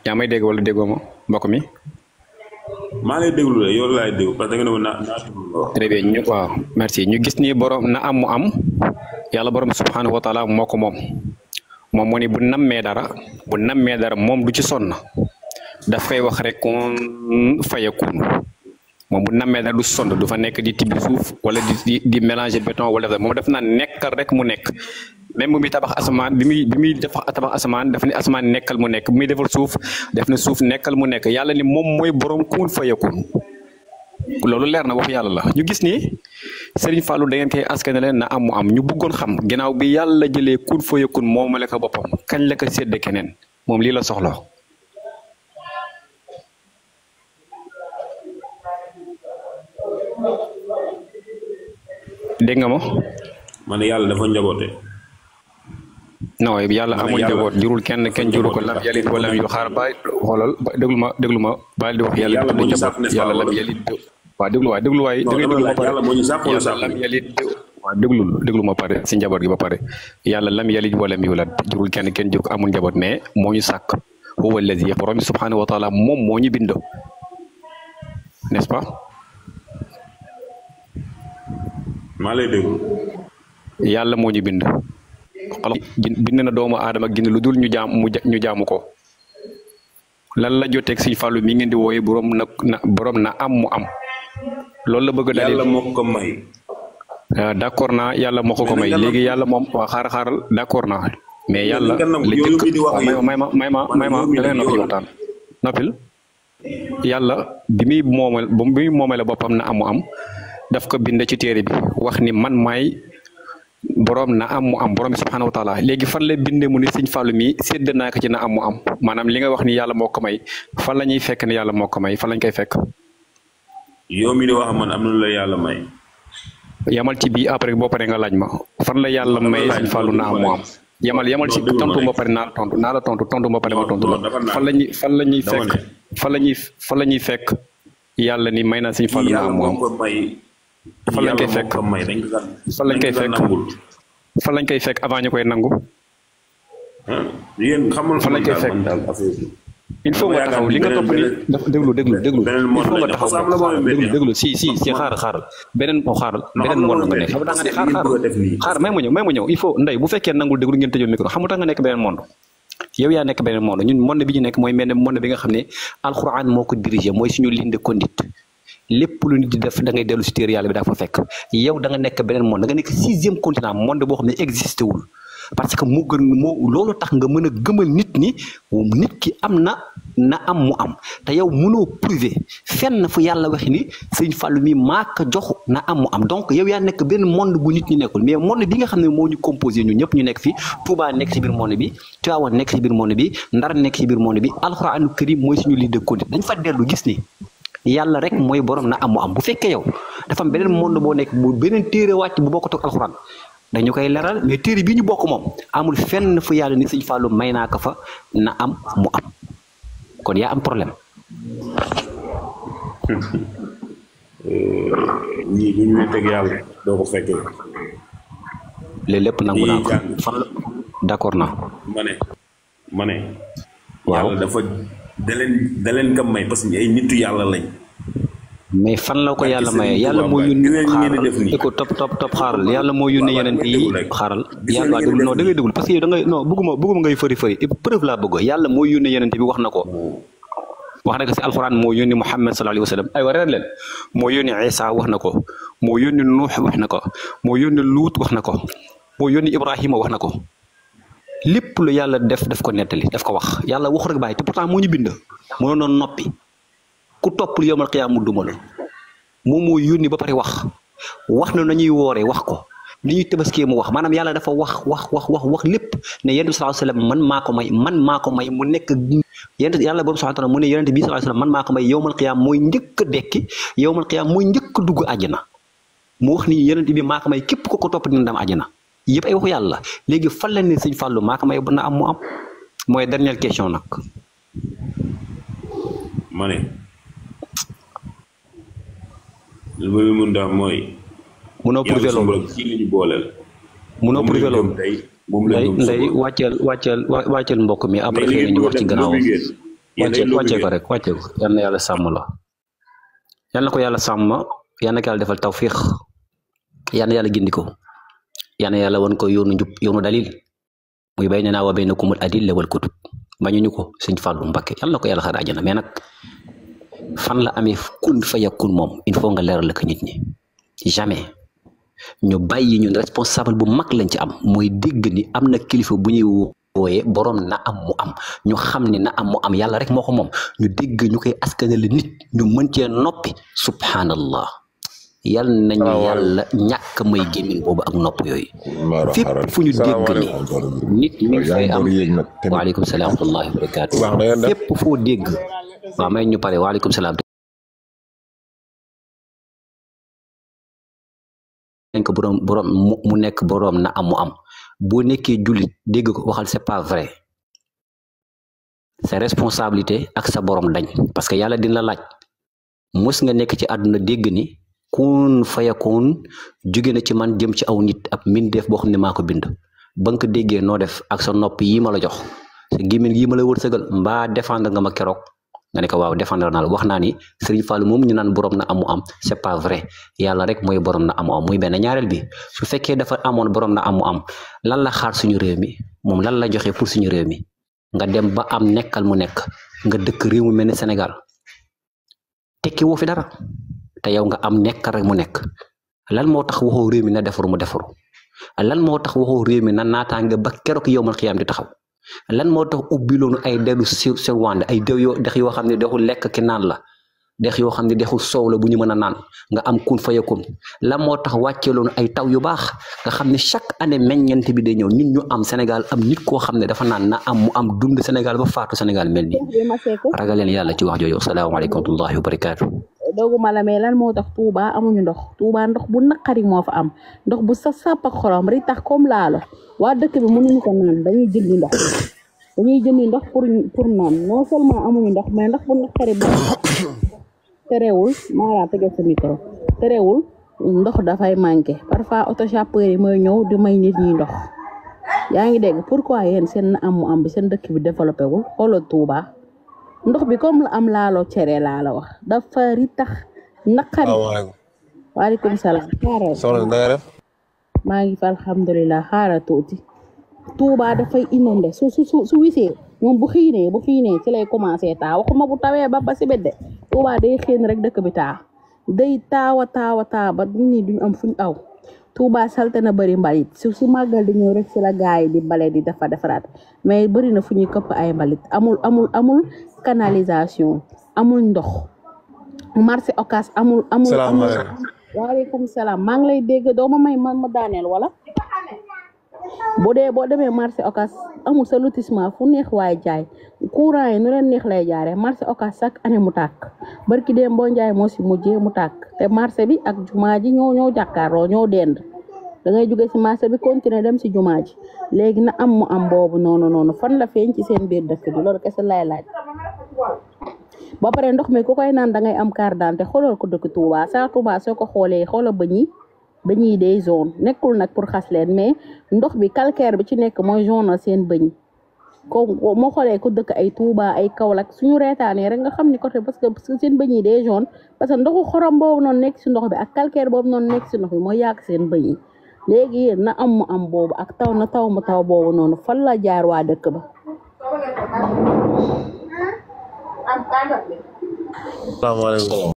yaa may dégg wala déggoo ma mbokk mi. maa lay déglu la yow laay déglu parce que da nga ne ma naa déglu. très bien ñu waaw merci ñu gis ni borom na am mu am yàlla borom subhanahu wa taala moo ko moom moo ni bu nammee dara moom du ci sonn daf koy wax rek kun fayakun moom bu nammee dara du sonn du fa nekk di tibbi suuf wala di mélanger béton wala moom daf naa nekkal rek mu nekk. même bu muy tabax asamaan bi muy tabax asamaan daf ni asamaan nekkal mu nekk bi muy defal suuf def na suuf nekkal mu nekk yàlla ni moom mooy borom kun fayakun loolu leer na waxu yàlla la ñu gis ni Serigne Fallou da ngeen koy askane leen na am mu am ñu bëggoon xam ginnaaw bi yàlla jëlee kun fayakun moomale ko boppam kañ la ko sédd keneen moom lii la soxla. dégg nga ma. man yàlla dafa njaboote. non yàlla amul njaboot jurul kenn juru ko lam yalit wala yu xaar ba xoolal déglu ma baal di wax yàlla dafa njaboot yàlla lam yalit waaw déglu waay da ngay déglu ma pare yàlla lam yalit waaw déglu ma pare si njaboot gi ba pare yàlla lam yalit wala yulad jurul kenn jur ko amul njaboot mais moo ñu sàkk huwa allazi borom subhanahu wa taala moom moo ñu bind n'est-ce pas. maa lay déglu. yàlla moo ñu bind. bind na doomu aadama ginn lu dul ñu jaamu ko lan la joteeg Sëñ Fallu mi ngeen di wooye borom na am mu am loolu la bëgg daal yàlla moo ko may. d'accord naa yàlla moo ko may léegi yàlla moom waa xaaral d'accord naa mais yàlla li jëkk may ma da ngay noppi waxtaan noppil yàlla bi muy moomale boppam na am mu am daf ko bind ci téere bi wax ni man maay borom na am mu am borom bi subhanahu wa taala léegi fan la bindee mu ni Sëñ Fallu mi sédd naa ko ci na am mu am maanaam li nga wax ni yàlla moo ko may fan la ñuy fekk ni yàlla moo ko may fan lañ koy fekk. yow mi di wax man am na lu la yàlla may. yamal ci bii après boo paree nga laaj ma fan la yàlla may Sëñ Fallu na am mu am. yamal ci tontu ba pare naa la tontu ba pare ma tontu la fan la ñuy fekk yàlla ni may naa Sëñ Fallu na am mu am. fan lañ koy fekk fan lañ koy fekk avant ñu koy nangu. yéen xamul fan lañ koy fekk il faut nga taxaw li nga topp ni déglu il faut nga taxaw déglu si xaaral beneen monde nga nekk xam nga ne xaar may ma ñëw il faut ndey bu fekkee nangul déglu ngeen tëjoo micro xam nga tax nga nekk beneen monde yow yaa nekk beneen monde ñun monde bi ñu nekk mooy mel ne monde bi nga xam ne alxuraan moo ko dirigé mooy suñu ligne de conduite lépp lu nit di def da ngay dellu si téere yàlla bi daa fa fekk yow da nga nekk beneen monde da nga nekk 6e continent monde boo xam ne existé wul parce que loolu tax nga mën a gëmal nit ni nit ki am na am mu am te yow mënoo prouver fenn fu yàlla waxi ni Sëñ Fallu mi maa ko jox na am mu am donc yow yaa nekk benn monde bu nit ñi nekkul mais monde bi nga xam ne moo ñu composé ñu ñëpp ñu nekk fi Touba nekk si biir monde bi Tivaouane nekk si biir monde bi Ndar nekk si biir monde bi alxuraanu karim mooy suñu ligne de conduite dañ fa dellu gis ni yàlla rek mooy borom na am mu am bu fekkee yow dafa am beneen monde boo nekk bu beneen téere wàcc bu bokkut ak alxuraan dañu koy leral mais téere bi ñu bokk moom amul fenn fu yàlla ni Sëñ Fallu may naa ko fa na am mu am kon yaa am problème. ñii bu ñu teg yàlla doo ko fekkee. léegi lépp nangu naa ko fan la d'accord naa. ma ne. waaw yàlla dafa da leen ko may parce que ay nitu yàlla lañ. mais fan la ko yàlla maye yàlla moo yónni xaaral ko top xaaral yàlla moo yónni yeneen yi xaaral yàlla déglu non da ngay déglu parce que yow da ngay non bëgguma ngay fëri preuve laa bëgg yàlla moo yónni yeneen bi wax na ko si alxuraan moo yónni Muhammad sallallahu alayhi wa sallam ay wareer leen moo yónni Isa wax na ko moo yónni Nuux wax na ko moo yónni Luut wax na ko moo yónni Ibrahima wax na ko lépp lu yàlla def ko nettali daf ko wax yàlla wax rek bàyyi te pourtant moo ñu bind moo noon noppi ku topp lu yomal xiyaam mu duma la moom moo yónni ba pare wax na nañuy wooree wax ko li ñuy tabaskee mu wax maanaam yàlla dafa wax lépp ne yonent bi sallallahu alayhi wasallam man maa ko may mu nekk yàlla borom subhanahu wa ta'ala mu ne yonent bi sallallahu alayhi wasallam man maa ko may yowmal xiyaam mooy njëkk a dekki yowmal xiyaam mooy njëkk a dugg àjjana mu wax ni yonent bi maa ko may képp ko topp dina dem àjjana yëpp ay waxu yàlla léegi fan la ne Sëñ Fallu maa ko may na am mu am mooy dernière question nag. ma ne. li ma mën daal mooy. munoo prouver loolu ci li ñu booleel. munoo prouver loolu ndey wàcceel mbokk mi après xëy na ñu wax ci gannaaw wàccee ko rek wàccee ko yal na yàlla sàmm la yal na ko yàlla sàmm yal na ko yàlla defal tawfiix yal na yàlla gindi ko yal na yàlla won ko yoonu njub yoonu dalil muy baynanaa wa baynakumul adilla wal kutub bañuñu ko Sëñ Fallu Mbakke yal na ko yàlla xaar àjjana mais nag fan la amee kun fa yakun moom il faut nga leeral ko nit ñi jamais ñu bàyyi ñun responsable bu mag lañ ci am mooy dégg ni am na kilifa bu ñuy wooyee borom na am mu am ñu xam ni na am mu am yàlla rek moo ko moom ñu dégg ñu koy askanale nit ñu mën cee noppi subhanallah yal nañu yàlla ñàkk may gémmiñ boobu ak nopp yooyu fépp fu ñu dégg ni nit mi fay am waaleykum salaam wa rahmatullahi wa barakaatu fépp foo dégg waaw may ñu pare waaleykum salaam nekk borom mu nekk borom na am mu am boo nekkee jullit dégg ko waxal c'est pas vrai c'est responsabilité ak sa borom dañ parce que yàlla dina la laaj mos nga nekk ci àdduna dégg ni kun fayakun jóge na ci man jëm ci aw nit ab mbindeef boo xam ne maa ko bind ba nga ko déggee noo def ak sa nopp yi ma la jox sa gémmiñ yi ma la wërsëgal mbaa défendre nga ma keroog nga ne ko waaw défendre naa la wax naa ni Serigne Fall moom ñu naan borom na amu am c'est pas vrai yàlla rek mooy borom na amu am muy benn ñaareel bi su fekkee dafa amoon borom na amu am lan la xaar suñu réew mi moom lan la joxe pour suñu réew mi nga dem ba am nekkal mu nekk nga dëkk réew mu mel ni Sénégal tekki woo fi dara te yow nga am nekkal rek mu nekk lan moo tax waxoo réew mi na defaru mu defaru lan moo tax waxoo réew mi na naataange ba keroog yow mal xiyaam di taxaw lan moo tax ubbiloonu ay dellu sirwande ay dex yoo xam ne dexul lekk ki naan la dex yoo xam ne dexul soow la bu ñu mën a naan nga am kun fayakun lan moo tax wàcceeloonu ay taw yu baax nga xam ne chaque année meññeent bi day ñëw ñun ñu am Sénégal am nit koo xam ne dafa naan na am mu am dund Sénégal ba faatu Sénégal mel nii ragaleen yàlla ci wax jooju asalaamaaleykum wa rahmatullahi wa barakaatu dooguma la mais lan moo tax Touba amuñu ndox Touba ndox bu naqari moo fa am ndox bu saf sàpp ak xorom ri tax comme laalo waa dëkk bi mënuñu ko naan dañuy jëndi ndox pour naan non seulement amuñu ndox mais ndox bu naqari ba terewul maa tege sa micro terewul ndox dafay manqué parfois auto chapeur yi mooy ñëw di may nit ñi ndox yaa ngi dégg pourquoi yéen seen na am mu am bi seen dëkk bi développé wul xoolal Touba ndox bi comme la am laaloo cere laa la wax dafa ri tax naqari waaleykum salaam xaaral maa ngi fa alhamdulilah xaaral tuuti Touba dafay inondé su wisee moom bu xiinee ci lay commencé taa waxuma bu tawee ba si bedde Touba day xiin rek dëkk bi taa day taawa ba nit ñi duñ am fuñ aw Touba salte na bëri mbalit su màggal di ñëw rek si la gaay di bale di defaraat mais bëri na fu ñuy këpp ay mbalit amul canalisation amul ndox marché Ocass amul waaleykum salaam maa ngi lay dégg doo ma may ma daaneel wala boo demee marché Ocass amul sa lotissement fu neex waaye jaay courant yi nu leen neex lay jaaree marché Ocass chaque année mu tàkk barki dem boo njaay moo si mujjee mu tàkk te marché bi ak jumaa ji ñoo jàkkaarloo ñoo dend da ngay jóge si marché bi continuer dem si jumaa ji léegi na am mu am boobu noonu fan la feeñ ci seen biir dëkk bi loolu kese lay laaj ba pare ndox mi ku koy naan da ngay am carte d'identité xoolal ko dëkk Touba Touba soo ko xoolee xoolal bëñ yi day zone nekkul nag pour xas leen mais ndox bi calcaire bi ci nekk mooy zone seen bëñ ko moo xoolee ku dëkk ay Touba ay Kaolack suñu reetaanee rek nga xam ni côté parce que seen bëñ yi day zone parce que ndoxu xorom boobu noonu nekk si ndox bi ak calcaire boobu noonu nekk si ndox bi mooy yàq seen bëñ yi léegi yéen na am mu am boobu ak taw mu taw boobu noonu fan la jaar waa dëkk ba salaamaaleykum